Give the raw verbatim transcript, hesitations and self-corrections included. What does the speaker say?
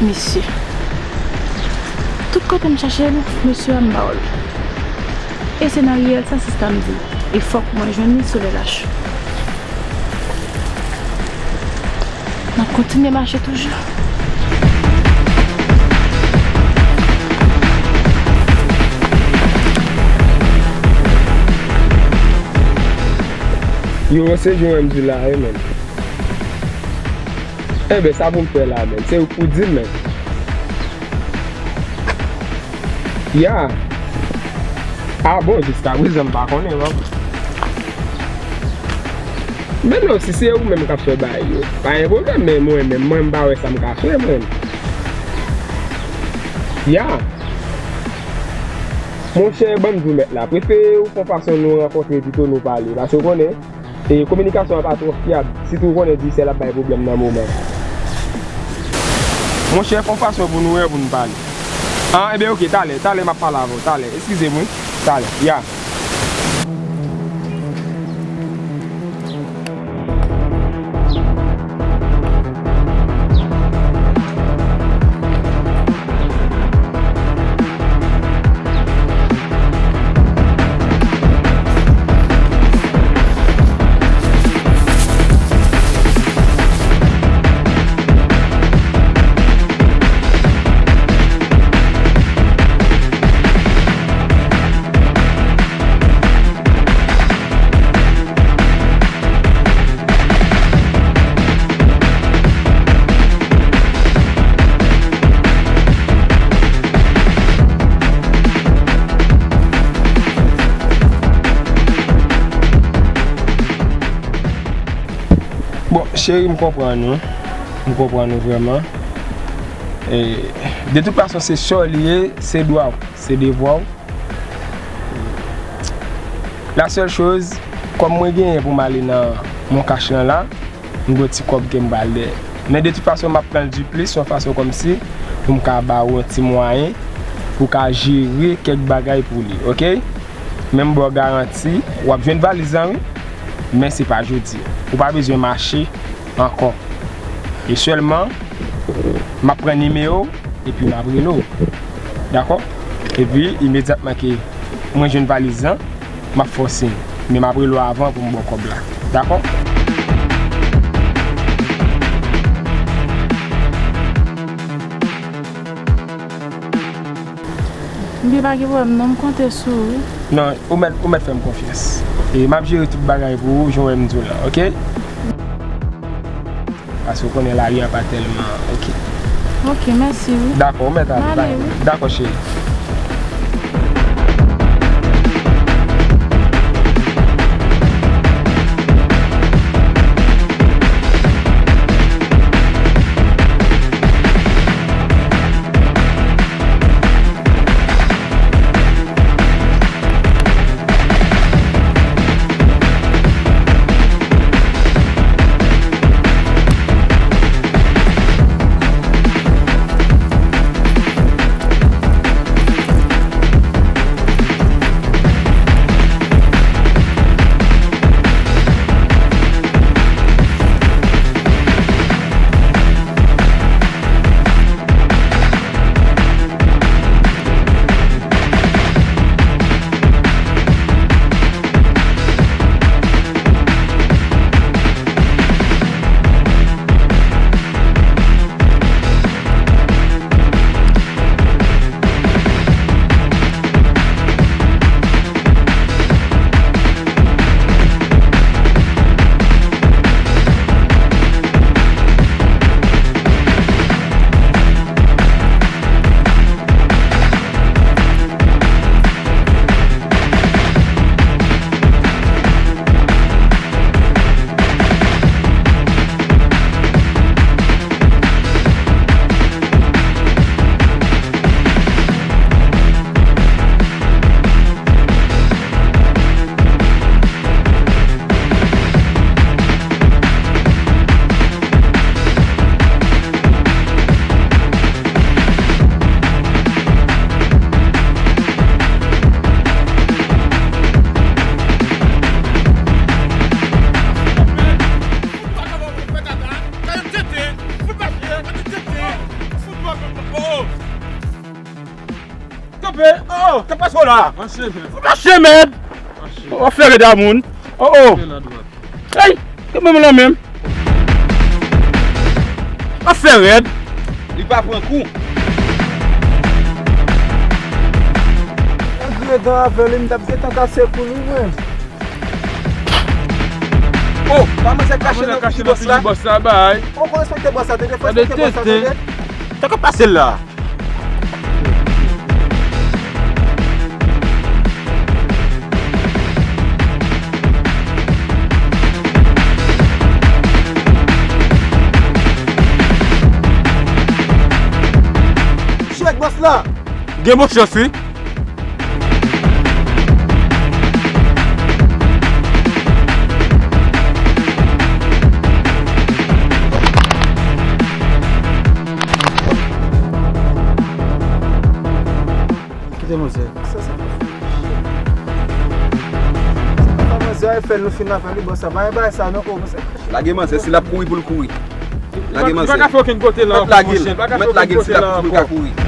Mesye. Tout kote m chache l, mesye a m pa wè l. E se nan riyèl sa sista m di. E fòk mwen jwenn li sou lè lach. M ap kontinye mache toujou. Yo, se Joel m di la, wi, menm. Enben, sa pou m fè la, menm? Se ou k pou di m, menm. Ya. A bon, jiskaprezan, m pa konnen, non. Men non, si se ou menm k ap fè bagay yo, pa gen pwoblèm, men mwen menm, mwen, m pa wè sa m ka fè, mwen. Ya. Monchè, ban m di w mèt la, prefere ou fè yon fason nou rankontre pito nou pale, paske w konnen, e, kominikasyon an pa twò fyab, sitou w konnen Digicel ap bay pwoblèm nan moman. Monchè, fè yon fason pou nou wè, pou nou pale. An, ebyen, oke, talè, talè m ap pale avè w, talè. Eskize m, wi. Talè, ya. Bon, cheri, m konprann ou. M konprann ou vrèman. E, de tout fason, se sè w li ye, se dwa w, se devwa w. La sèl choz, kòm mwen genyen pou m ale nan Moncash lan la, m gen yon ti kòb ke m pral dèyè. Men de tout fason, m ap pran l diplis, yon fason kòmsi pou m ka ba ou yon ti mwayen pou w ka jere kèk bagay pou li, oke? Men m ba w garanti, w ap jwenn valiz lan, wi. Men se pa jodi. Ou pa bezwen mache ankò. E sèlman, m ap pran nimewo w, epi m ap rele w. Dakò? Epi, imedyatman ke mwen jwenn valiz lan, m ap fè w siy. Men m ap rele w avan pou m ba w kòb la. Dakò? Ebyen, pa gen pwoblèm non, m konte sou ou, wi. Non, ou mèt, ou mèt fè m konfyans. E m ap jere tout bagay pou ou, jan w wè m di w la, oke? Paske w konnen lari a pa tèlman, oke. Oke, mèsi, wi. Dakò, ou mèt ale, pa gen pwoblèm. Dakò, cheri. la. Mache, mèd. Mache, mèd. W ap fè rèd a moun. Oh, oh. Ey, kenbe m lan menm. W ap fè rèd. Li pa pran kou. Mwen griyen dan avè li, m t ap gentan kase kou li, mwen. Oh, pa manzè kache nan figi bòs la. Bòs la bay. Ou konn respekte bòs la, tande, fò respekte bòs la, tande. Tande, tande. Tande pase l la. Chèk bòs la. Gen bon chans, wi. Kite manzè. Sa, sa pa fè. Sa pa manzè a fè nou fin avè li, bòs sa. Pa gen bagay sa non, o, manzè. Lage manzè, si l ap kouri pou l kouri. Lage manzè. Li pa ka fè okenn kote la ankò, monchè. Li pa ka fè okenn kote la ankò.